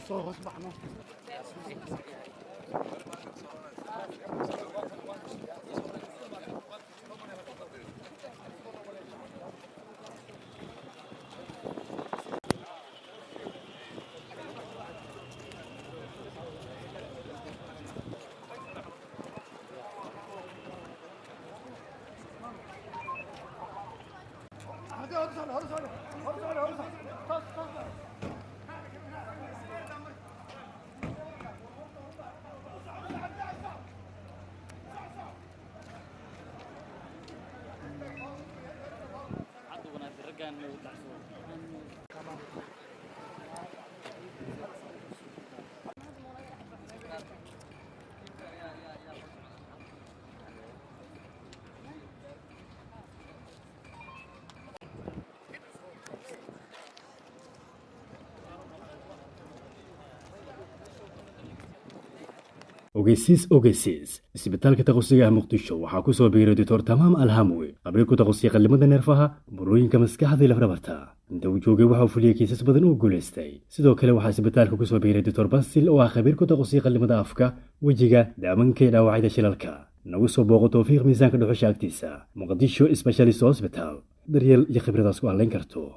Soo hoos baxno. Ogeysiis, ogeysiis! Isbitaalka Taqusiga ah Muqdisho waxaa ku soo biiray Doctor Tamaam Alhamwi, qabiil ku taqusiyay qallimada neerfaha, burooyinka maskaxda iyo lafdhabarta. Inta uu joogay waxa uu fuliyey kiisas badan oo guulaystay. Sidoo kale waxaa isbitaalka ku soo biiray Doctor Basil oo ah khabiir ku taqusiyay qallimada afka, wejiga, daamanka iyo dhaawacyada shilalka. Nagu soo booqo Towfiiq, miisaanka dhuxusha agtiisa, Muqdisho Specialist Hospital. Daryeel iyo khibradaas ku halayn karto.